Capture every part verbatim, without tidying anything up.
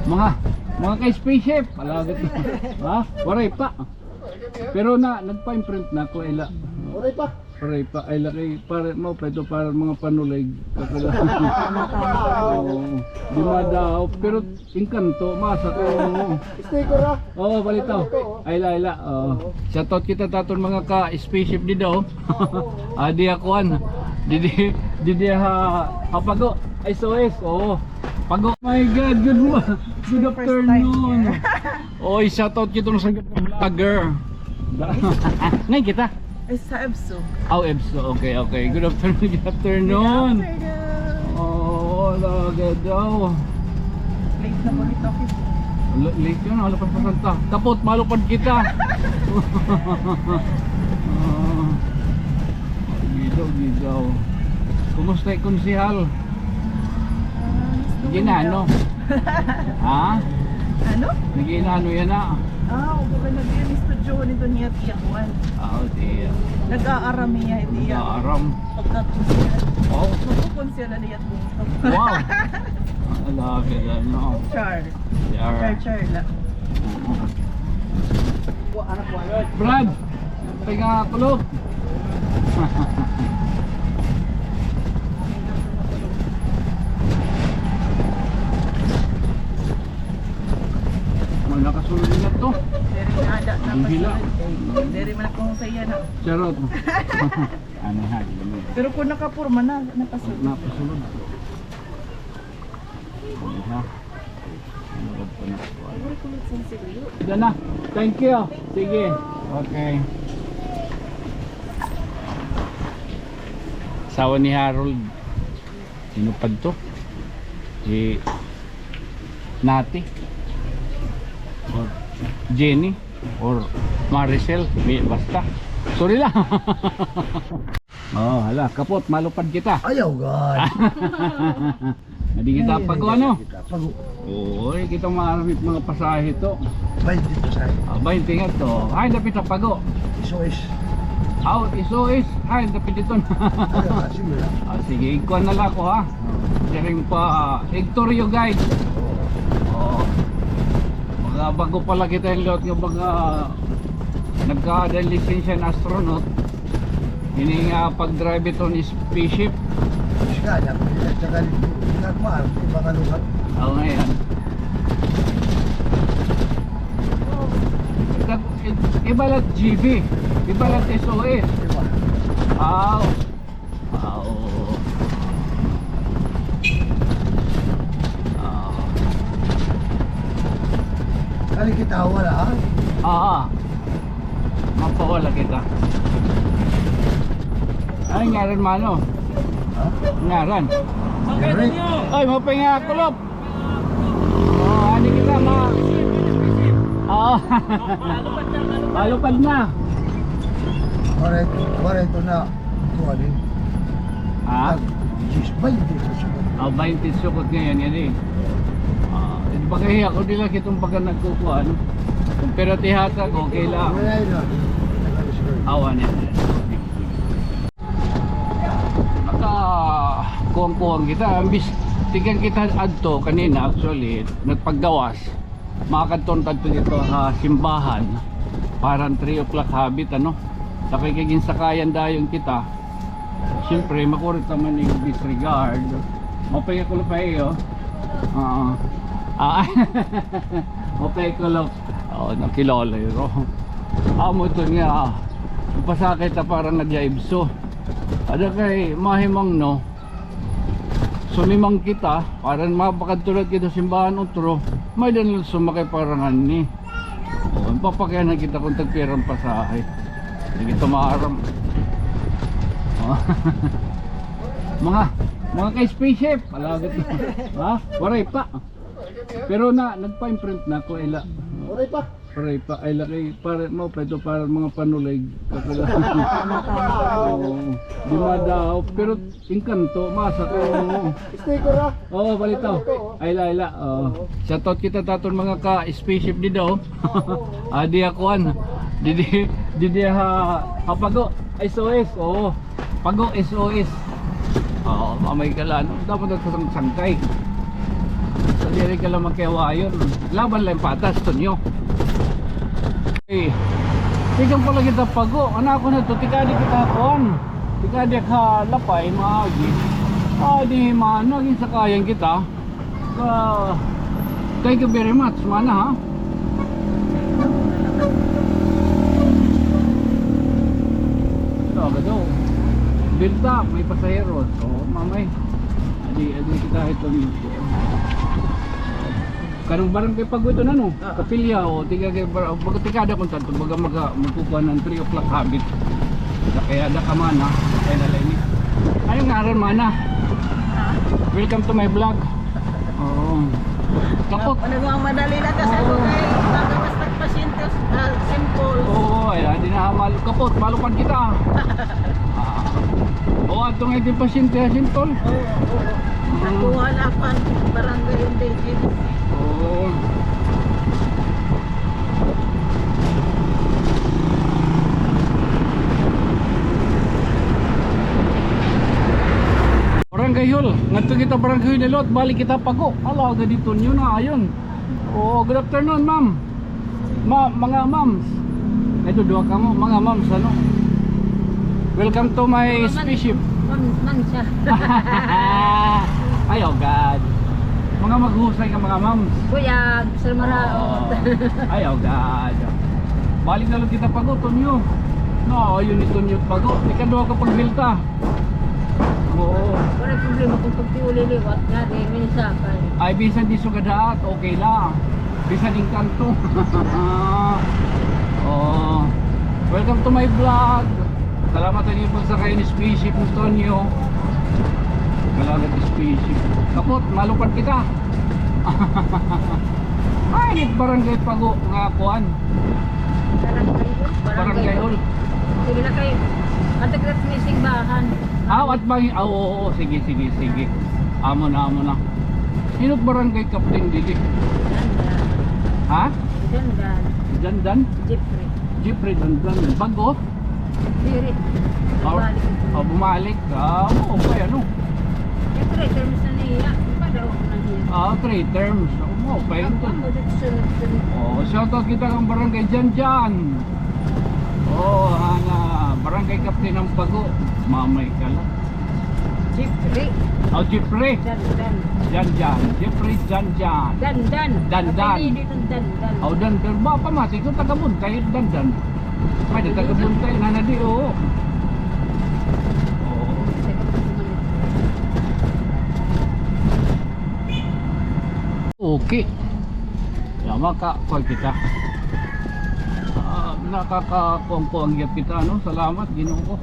Mga, mga ka-spaceship. Ala, gito. Ha? Waray pa. Pero na, nagpa-imprint na ako, ila. Waray pa. Waray pa, ay laki, para mo pa ito, para mga panulig. Kakala. Oo. Di madaop, pero engkanto, masa ko. Sticker, ha? Oo, balita. Ay la, ay la. Oo. Shout out kita taton mga ka-spaceship dida, oh. Ah, di ako, an. Didi, didi ha, ha Pago. S O S, oo. Pago. My God, good mo-, good afternoon. Oy, shout out kita sa vlogger. Ngay kita. Ay, sa EBSU. Aw, EBSU. Okay, okay. Good afternoon, good afternoon. Good afternoon. Oh, laga daw. Late na ba kita? La-, late yun. Ano pa pasanta? Kapot, malupad kita. Ah. Gidaw, gidaw. Kumusta, konsehal? Ah, gusto ko. Ginano? Ha? Ano? Nag-iinano yana? Ah, oo, ba nag-iinistudyohon ito niya, tiya kuan. Ah, tiya. Nag-aaram niya, tiya. Nag-aaram. Pagkakonsehal. Oh. Magkukonsehal na niya. Wow. Ang laki na, no? Char. Char. Char, char la. Oo. Brad, Pinga kulop. May nakasulod niya to. Diri na ada, napasulod. Ang hila. Diri man ako saya na. Charot. Ano ha? Pero kung nakapurma na, napasulod. Napasulod. Ano ha? Ano ba ito na? Diyan na. Thank you. Sige. Okay. Asawa ni Harold. Sino pa to? Si Nati. Or Jenny. Or Maricel. May, basta. Sorry lang. Oh, hala, kapot, malupad kita. Ayaw, God. Hindi kita. Ay, pago, ano? Kita, pago. Oy, kita maaram it mga pasahe to. Baynte pasahe. Ah, baynte nga to. Ay, dapit sa pago. S O S. Aw, S O S. Ay, dapit ito. Ay, ah, sige. Ah, sige, ikuha na lang ako, ha. Siring pa, igtoryo, guys. Oo. Mga bago pala kita yung lot nga mga nagkaada lisensya na astronaut. Ini nga pag-drive ito ni spaceship. Iska, yan. Iska, yan. Iska, yan. Iba ka lugar. Oo, ngayon. Iba, iba lang G B. Iba lang S O S. Iba. Ah, ah, oo. Ah. Kali kita wala, ha? Ah, ah. Mapawala kita. Ay, ngaran mano. Ha? Ngaran. Ay, mapinga kulop. Oh, ani kita, ma-, oh. Malupad na. Correct, correct na. Kuha din. Ha? Tag, diyes, baynte sa sukot. Oh, baynte sukot ngayon, yan eh. Ah, bagay ako nila kitong baga nagkukuha, no? Kung pera tihata ko, kailangan. Wala yun, ah. Awa niya. Naka-, kuwang-kuwang kita. Ambis, tikan kita adto kanina, actually, nagpaggawas. Makakadto na ta didto ha simbahan. Parang three o'clock habit, ano? Sakay kay ginsakayan dayon kita. Siyempre, makurit naman yung disregard. Mapay ako pa iyo. Oo. Ah, mapay ko lang. Oo, nakilala yun. Amo ito niya. Pasakit na parang nag-EBSU. Ada kay mahimang, no? Sumimang kita, para mapakadto la kita simbahan utro, may-ada na sumakay para nganhi. O, papakiana kita kung tagpira an pasahe. Hindi kita maaram. O. Mga, mga ka-spaceship, alagat. Ha? Waray pa. Pero na, nagpa-imprint na ako, ila. Waray pa. Waray pa, ay laki, para mo pa ito, para mga panulig. Kakala. Oo, di madaop, pero engkanto, masa ko. Sticker, ha? Oo, balita. Ay la, ay la, oo. Shout out kita taton mga ka-spaceship dida, oh. Ah, di ako, an. Didi, didi ha, ha Pago, S O S, oo. Pago, S O S. Oo, mamay ka lang, no? Dapat nagsasangsangkay. So, diri ka lang magkahiwayon. Laban lang patas, Tonyo. Okay. Tikang pala kita Pago. Anak ko na to. Tikadi kita kuan. Tikadi ka Lapay, maagi. Ah, di mana, ginsakayan kita. Ah, thank you very much, mana, ha? Ito, agad daw. Bilta, may pasahero. So, mamay. Adi, adi kita ito. Kanang barangay Pago ito na, no? Ah. Kapilya, o, tiga kay bar-, baga tikada kung tanto, baga maga-, magkukuha ng three o'clock habit. Kaya da ka man, ha? Kaya na lang ni. Ay, ngaran, mana. Ah. Welcome to my vlog. Oo. Kapot. Ano nga, madali na kasi ako kay baga mas nagpasyente, ah, simple. Oo, ay, di na malo. Kapot, malupad kita. Ah. O, ato nga ito pasyente, simple. Oo, oo. Nakuha na pa ang barangay intelligence. Oo. Barangay Hall. Ngadto kita Barangay Hall, Lilot. Balik kita Pago. Ala, agad dito niyo na. Ayun. Oo, good afternoon, ma'am. Ma-, mga ma'ams. Ito, duha ka mo, mga ma'ams, ano? Welcome to my spaceship. Ma'am, ma'am siya. Ay, oh God. Mga maghusay ka, mga ma'ams. Kuya, Sir Maraot. Oo. Ay, oh God. Balik na lang kita Pago, Tonyo. No, yun ito niyo Pago. Ikaduha ka pagbilta. Oo. Wala problema kung pagtiuli liwat nga, di, minsan pa. Ay, bisan di sugad haat, okay lang. Bisan din kanto. Oo. Welcome to my vlog. Salamat sa inyo pagsakay ni spaceship ni Tonyo. Kailangan ni spaceship. Kapot, malupad kita. Ay, ni Barangay Pago nga kuan. Barangay Hall. Barangay Hall. Sige na kayo. Ate Grace, may simbahan. Ah, at bang, ah, oo, oo, sige, sige, sige. Amo na, amo na. Sino barangay captain didi? Dandan. Ha? Dandan. Dandan? Jeffrey. Jeffrey Dandan. Bago? Diri. Oh, bumalik. Oh, bumalik. Ah, oo, kaya ano? Kaya three terms na niya. Padawag na niya. Ah, three terms. Oo, pa yun. Ako, ako, sunod-sunod. Oh, shout out kita ng Barangay Janjan. Oh, ang, ah, barangay captain ng Pago. Mamay ka lang. Jeffrey. Oh, Jeffrey. Dandan. Janjan. Jeffrey Janjan. Dandan. Dandan. Apelyido ng Dandan. Oh, Dandan. Ba, pamati ko, taga Buntay, Dandan. May taga Buntay na na di, oo. Oo. Okay. Ya, makakuan kita. Ah, nakakakuan-kuan gyud kita, no? Salamat, Ginoo ko.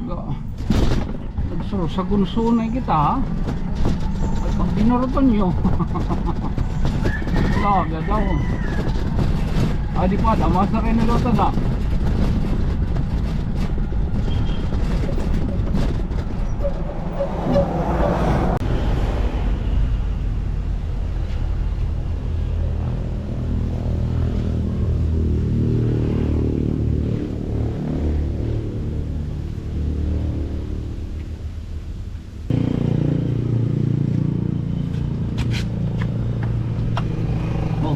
Ga-, nagsuro sa gunsunay kita, ha? Ay, pag binurutan niyo. Wala, gadaw. Ah, di pa, tama sa kayo nalutan, ha?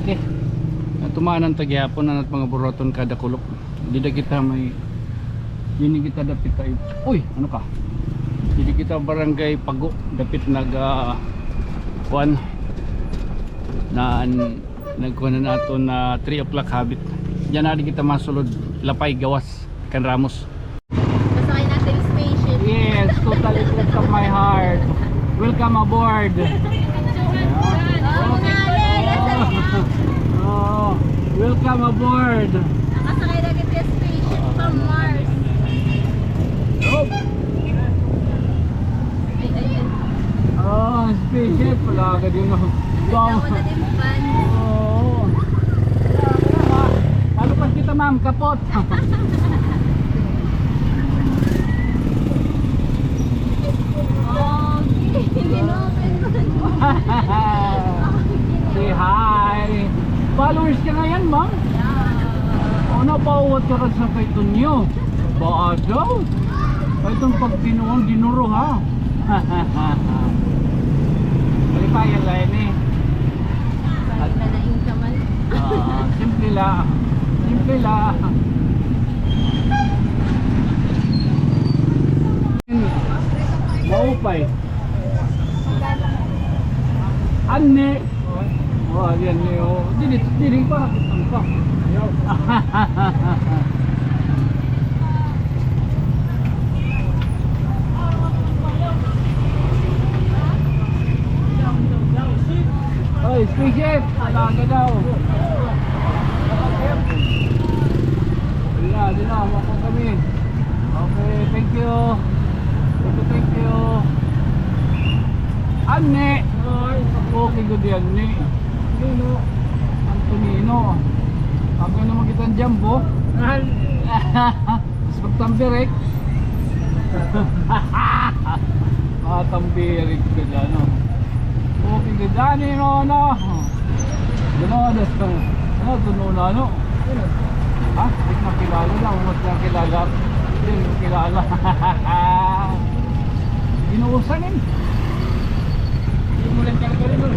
Okay. Natumanan ta gihapon an mga buruhaton kada kulop. Dida kita may, didi kita dapit tayo. Uy, ano ka? Didi kita barangay Pago, dapit nag, ah, kuan, na, nagkuan na nato na three o'clock habit. Diyan na di kita masulod, Lapay gawas, kan Ramos. Kasakay natin yung spaceship. Yes, totally close of my heart. Welcome aboard. Oo nga, Lel. Oh, welcome aboard. Nakasakay na kita spaceship from Mars. Oh. Ay, ay, ay. Oh, spaceship. Wala ka din, no? Wow. Wala din fan. Oo. Ano pa kita, ma'am? Kapot. Okay. Say hi. Followers ka ngayon, ma'am? Yeah. O, napauwat ka sa kay Tunyo. Ba daw? Ay, itong pagtinuon, dinuro, ha? Maupay. Anni. Oh, anni, oh. Dili, dili, para kitang pa. Oy, spaceship! Alaga daw. Wala, di na, mako kami. Okay, thank you. Thank you, thank you. Anni! Okay, good yan, ni. Antonino. Ako naman kitang Jumbo. Mas magtambirik. Mga tambirik ka dyan, no? Okay ka dyan, eh, no, no? Gano'n, ano, tuno na, no? Ha? Di ko nakilala lang, mas nakilala. Hindi ko kilala. Ginuusan, eh. Hindi mo lang talaga rin, no?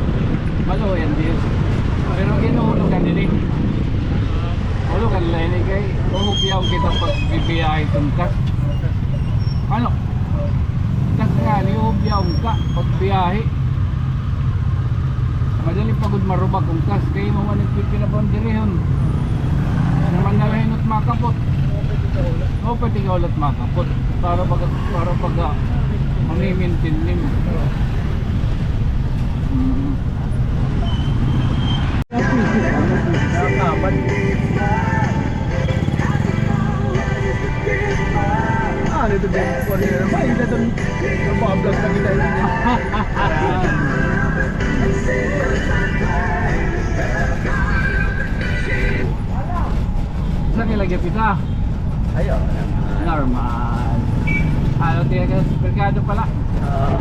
Malo, yan, di. Pero ginuulo ka din, eh. Ulo ka nila ini kay, oh, biyaw kita pagbibiyahe tuntas. Ano? Kas nga, ni, oh, biyaw ka pagbiyahe. Madali pa gud marubak kung kas kay mao man nagpipinapon dirihon. Naman na rin at makapot. Oh, pwede ka ulit makapot. Para pag, para pag, ah, mamimintin din. Mm. Nakakapan. Ah, dito din. Pwede na naman. Ito itong nagpa-vlog na kita. Sa nilagay pita? Ayo. Normal. Ano, tiyaga, merkado pala. Ah.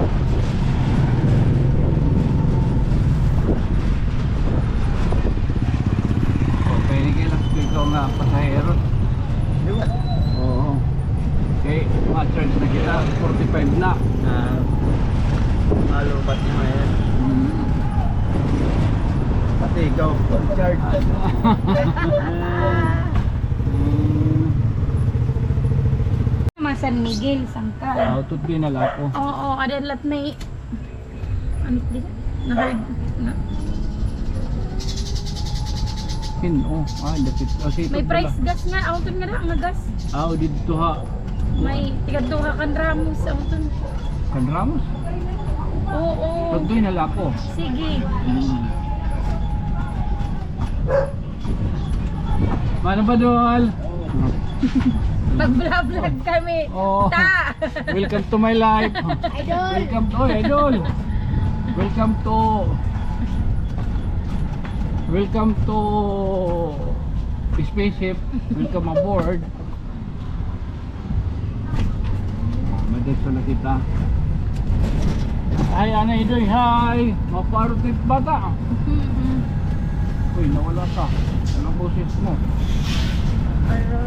Okay, nagilak dito nga pasahero. Di ba? Oo. Okay, ma-charge na kita. Forty-five na. Ah, malupat na ngayon. Mm. Pati ikaw, full charge. Mm. Mga San Miguel, sangka. Ah, utot din na lako. Oo, adan lat may Ano di? Nahal-, na. Hin, oh, ah, dapit. Ah, may price gas na, auton nga na, nga gas. Ah, didto ha. May tiga duha kan Ramos, auton. Kan Ramos? Oo. Pagdoy na lako. Sige. Mm. Mano ba, Dol? Mag-vlog kami. Oh. Ta. Welcome to my life. Idol. Welcome to, oh, idol. Welcome to, welcome to spaceship. Welcome aboard. Madadto na kita. Hi, Anay Doy, hi. Maparot it bata. Mm-mm. Uy, nawala ka. Ano boses mo? Ano?